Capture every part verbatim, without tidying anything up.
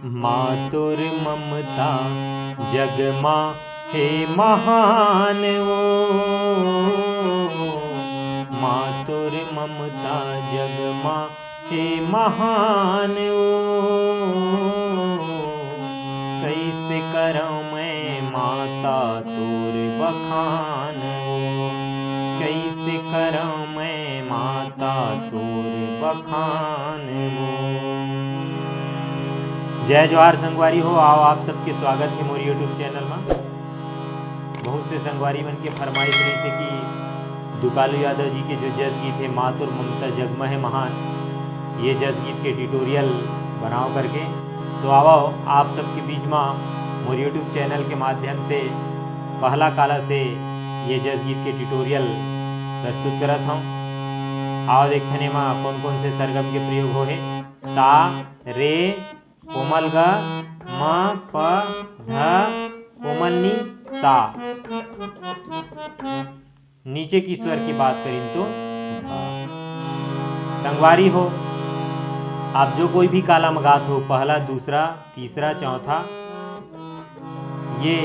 माँ तोर ममता जग मा हे महान वो, माँ तोर ममता जग मा हे महान वो। कैसे करौं मैं माता तोर बखान वो, कैसे करौं मैं माता तोर बखान वो। जय जोहार संगवारी हो, आओ आप सबके स्वागत हे मोर YouTube चैनल मा। बहुत से संगवारी मन के फरमाइश रहिसे कि दुकालू यादव जी के जो जस गीत हे माँ तोर ममता जग मा हे महान, ये जस गीत के ट्यूटोरियल बनाओ करके। तो आवो आप सबके बीच मा मोर YouTube चैनल के माध्यम से पहला काला से ये जस गीत के ट्यूटोरियल प्रस्तुत करत हौं। आओ देखथन एमा कौन कौन से सरगम के प्रयोग हो हे। सा, रे, कोमल ग, म, प, ध, कोमल नी, सा। नीचे की स्वर की बात करिन तो ध। संगवारी हो, आप जो कोई भी काला म गात हो, पहला, दूसरा, तीसरा, चौथा, ये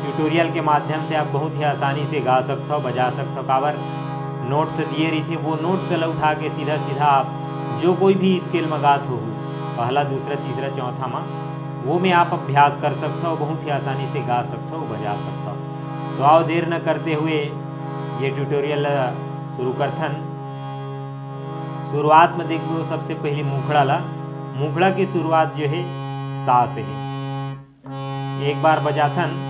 ट्यूटोरियल के माध्यम से आप बहुत ही आसानी से गा सकथव, बजा सकथव। काबर नोट्स दिए रहिथे, वो नोट्स ला उठा के सीधा सीधा आप जो कोई भी स्केल म गात हो, पहला, दूसरा, तीसरा, चौथा म, वो में आप अभ्यास कर सकथव, बहुत ही आसानी से गा सकथव, बजा सकथव। तो आओ देर न करते हुए ये ट्यूटोरियल ला शुरू करथन। शुरुआत में देखबो सबसे पहली मुखड़ा ला। मुखड़ा की शुरुआत जो हे सा से हे। एक बार बजाथन।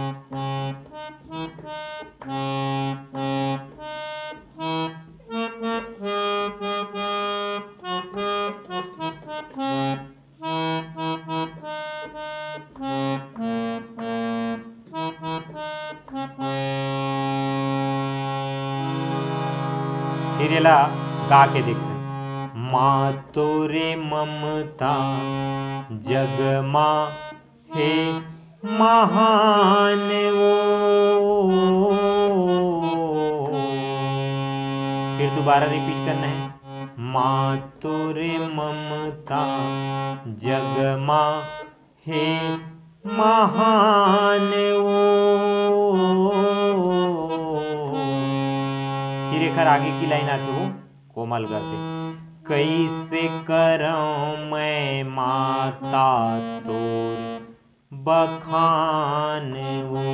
फिर एला गा के देखथन। माँ तोरे ममता जग मा हे महान वो। फिर दोबारा रिपीट करना हे। माँ तोरे ममता जग मा हे महान वो। फिर एखर आगे की लाइन आथे वो कोमल ग से। कैसे करौं मैं माता तोर बखान वो,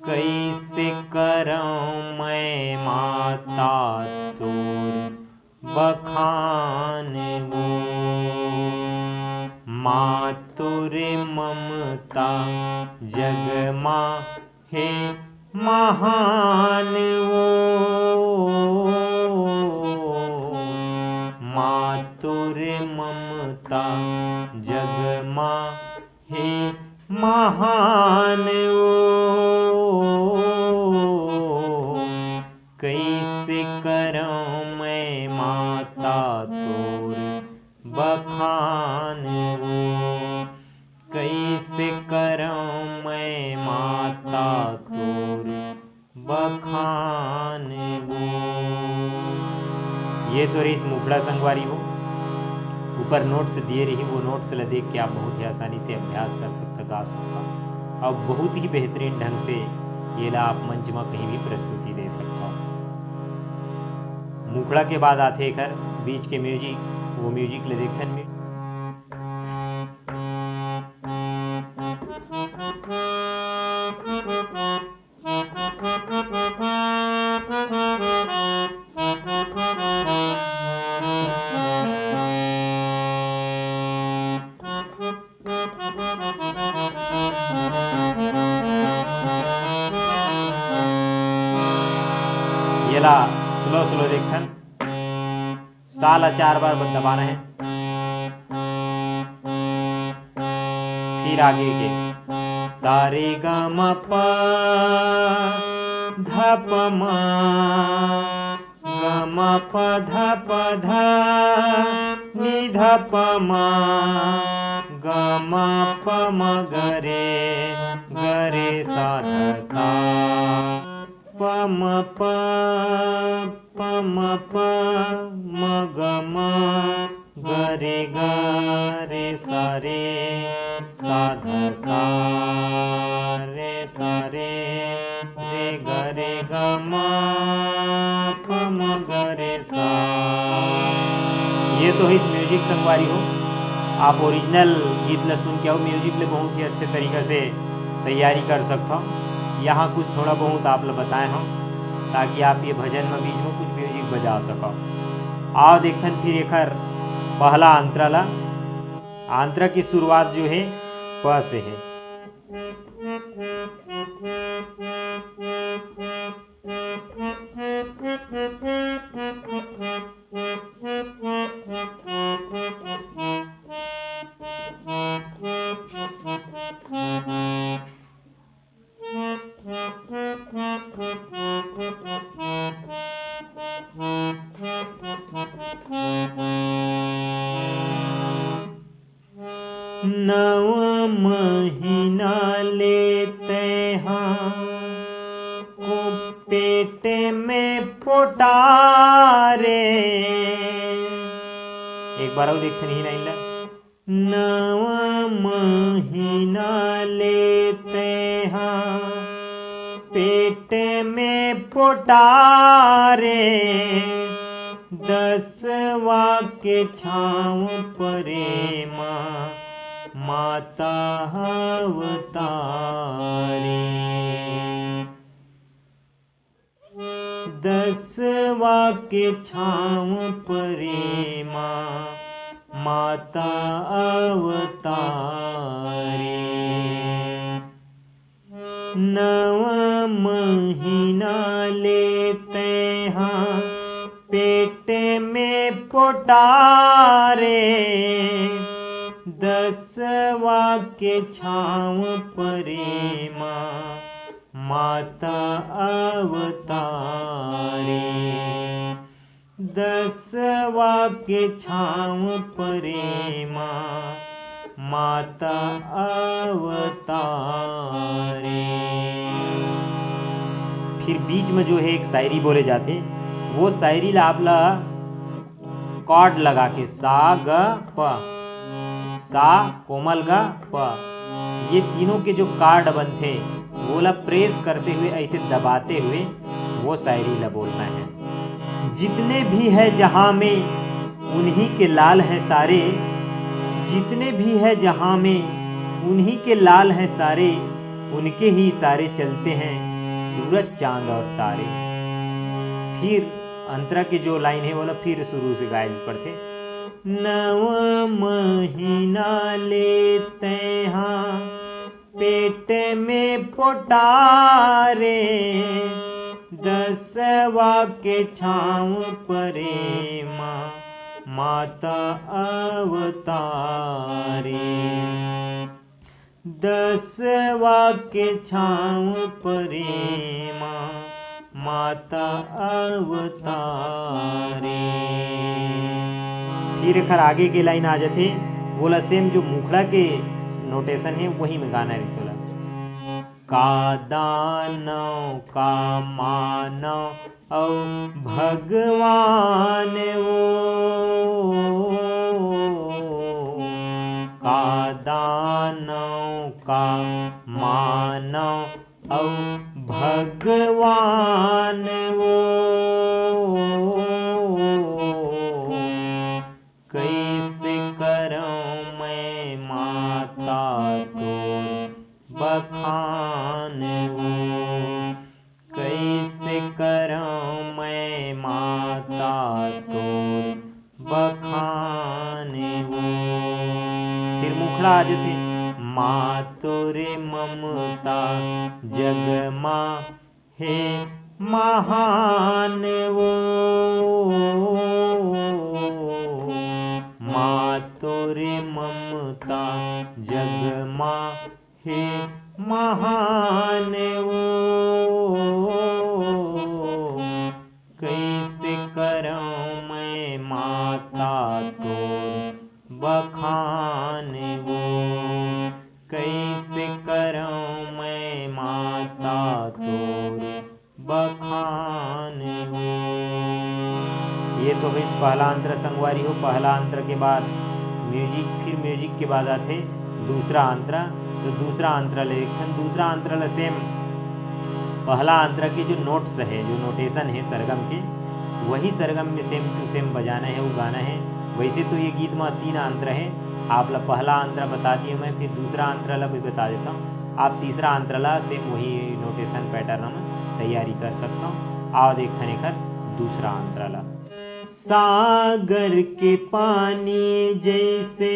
कैसे करौं मैं माता तोर बखान वो। माँ तोरे ममता जग मा हे महान वो। माँ तोरे ममता जग मा हे महान वो। कैसे करौं मैं माता तोर बखान वो, कैसे करौं मैं माता तोर बखान वो। ये तो रहिस मुखड़ा संगवारी हो। ऊपर नोट्स दिए रही, वो नोट्स ला देख के आप बहुत ही आसानी से अभ्यास कर सकता, गा सकता, और बहुत ही बेहतरीन ढंग से ये ला आप मंच में कहीं भी प्रस्तुति दे सकता हो। मुखड़ा के बाद आथे एकर बीच के म्यूजिक, वो म्यूजिक ले देखथन। येला स्लो स्लो देखथन। सा ला चार बार ब-, दबाना हे। फिर आगे के सा रे गा मा पा धा पा मा, गा मा पा धा पा धा, नी धा पा मा, गा मा पा मा गा रे, गा रे सा धा सा, पा मा पा, पा मा पा, मा गा मा, गा रे गा रे सा रे, सा ध सा रे, सा रे, रे ग रे ग म, प म ग रे सा। ये तो है इस म्यूजिक संगवारी हो। आप ओरिजिनल गीत ल सुन के अउ म्यूजिक ले बहुत ही अच्छे तरीका से तैयारी कर सकथव। यहाँ कुछ थोड़ा बहुत आप ल बताए हव, ताकि आप ये भजन म बीच म कुछ म्यूजिक बजा सकव। आओ देखथन फिर एखर पहला अंतरा ला। अंतरा की शुरुआत जो है प से है। नव महीना ले तैहा को पेट में पोटा रे। एक बार अउ देखथन ही लाइन ला। नव महीना ले तैहा पेट में पोटा रे, दसवा के छाँव परे मा माता अवतारे। दसवा के छाँव परे मा माता अवतारे। नव महीना ले तैहा पेट में पोटा रे, दसवा के छाँव परे मा माता अवतारे। दसवा के छाँव परे मा माता अवतारे। फिर बीच में जो है एक शायरी बोले जाथे, वो शायरी ला आप ला कॉर्ड लगा के सा ग प, सा कोमल ग प, ये तीनों के जो कॉर्ड बनथे, वो ला प्रेस करते हुए, ऐसे दबाते हुए वो शायरी ला बोलना है। जितने भी है जहाँ में उन्हीं के लाल हैं सारे, जितने भी है जहाँ में उन्हीं के लाल हैं सारे, उनके ही इशारे चलते हैं सूरज चांद और तारे। फिर अंतरा के जो लाइन है, वो ला फिर शुरू से गाए पड़थे। नव महीना ले तैहा पेट में पोटा रे, दसवा के छाँव परे मा माता अवतारे। दसवा के छाँव परे मा माता अवतारे। फिर एखर आगे के लाइन आ जाथे, वो ला सेम जो मुखड़ा के नोटेशन है, वही में गाना रहिथे ओला। का दानव का मानव अउ भगवान वो, का दानव का मानव अउ भगवान वो। कैसे करौं मैं माता तोर बखान वो, कैसे करौं मैं माता तोर बखान वो। फिर मुखड़ा आ जाथे, माँ तोरे ममता जग मा हे महान वो, माँ तोरे ममता जग मा हे महान वो। कैसे करौं मैं माता तोर बखान वो, कैसे करौं मैं माता तोर बखान वो। ये तो है इस पहला अंतरा संगवारी हो। पहला अंतरा के बाद म्यूजिक, फिर म्यूजिक के बाद आथे दूसरा अंतरा। तो दूसरा अंतरा ले देखथन। दूसरा अंतरा ला सेम पहला अंतरा के जो नोट्स है, जो नोटेशन है सरगम के, वही सरगम में सेम टू सेम बजाना है, वो गाना है। वैसे तो ये गीत में तीन अंतरा है, आप ला पहला अंतरा बता दिए मैं, फिर दूसरा अंतरा ला भी बता देता हूँ। आप तीसरा अंतरा ला सेम वही नोटेशन पैटर्न में तैयारी कर सकता हूँ। आओ देखथन एकर दूसरा अंतरा ला। सागर के पानी जैसे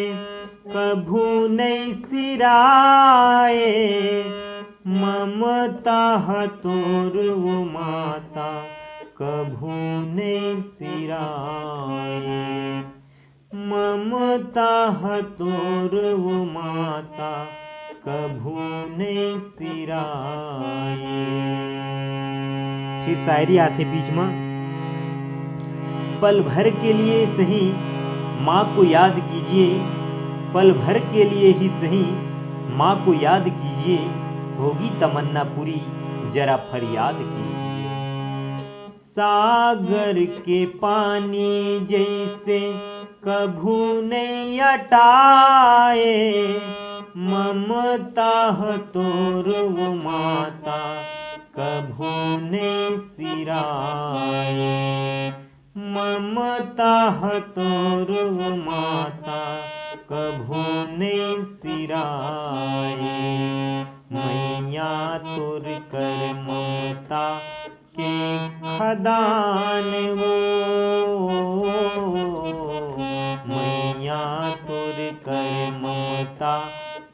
कभू नहीं सिराए, ममता ह तोर वो माता कभू नहीं सिराए। ममता ह तोर वो माता कभू नहीं सिराए। फिर शायरी आथे बीच में। पल भर के लिए सही माँ को याद कीजिए, पल भर के लिए ही सही माँ को याद कीजिए, होगी तमन्ना पूरी जरा फरियाद कीजिए। सागर के पानी जैसे कभू नहीं अटाए, ममता ह तोर वो माता कभू नहीं सिराए। ममता ह तोर वो माता कभू नहीं सिराए। मैया तोर कर ममता के खदान वो, मैया तोर कर ममता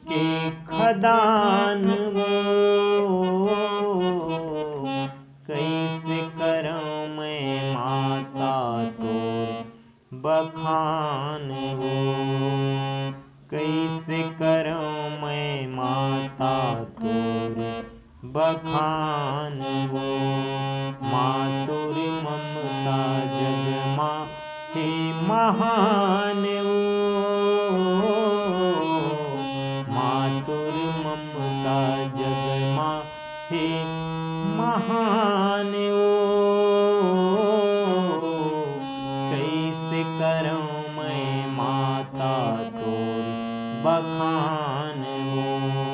के खदान वो। कैसे करौं मैं माता तोर बखान वो, कैसे करौं मैं माता तोर बखान वो। माँ तोर ममता जग मा हे महान वो, माँ तोर ममता जग मा हे महान वो। कैसे करौं मैं माता तोर बखान वो।